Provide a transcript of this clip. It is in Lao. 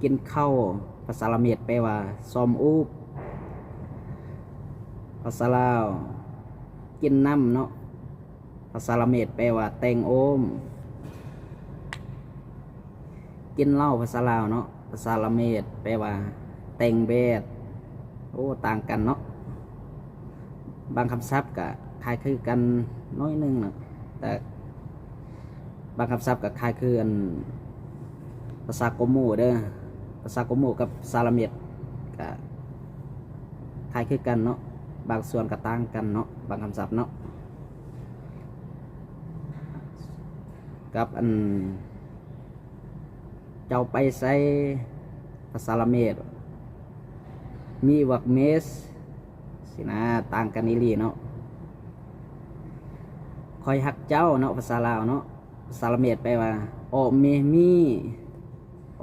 ກິນເຂົ້າ ພາສາລາເມດແປວ່າຊອມອູບ. ພາສາລາວ ກິນນ້ຳເນາະ ພາສາລາເມດແປວ່າແຕ່ງໂອມ. ກິນເຫຼົ້າ ພາສາລາວເນາະ ພາສາລາເມດແປວ່າແຕ່ງແບດ. ໂອ້ ຕ່າງກັນເນາະ. ບາງຄຳສັບກະຄ້າຍຄືກັນໜ້ອຍໜຶ່ງເນາະ ແຕ່ບາງຄຳສັບກະຄ້າຍຄືອັນ ພາສາກົມໝູ່ເດີ. ພາສາກົມໝູ່ກັບພາສາລາເມດກະຄ້າຍຄືກັນເນາະ ບາງສ່ວນກະຕ່າງກັນເນາະ ບາງຄຳສັບເນາະ. ກັບອັນ ເຈົ້າໄປໃສ ພາສາລາເມດ ມີຫວັກເມສ ຊີ້ນະ ຕ່າງກັນອີ່ຫຼີເນາະ. ຂ້ອຍຮັກເຈົ້າເນາະ ພາສາລາວເນາະ ພາສາລາເມດແປວ່າ ອໍເມມີ.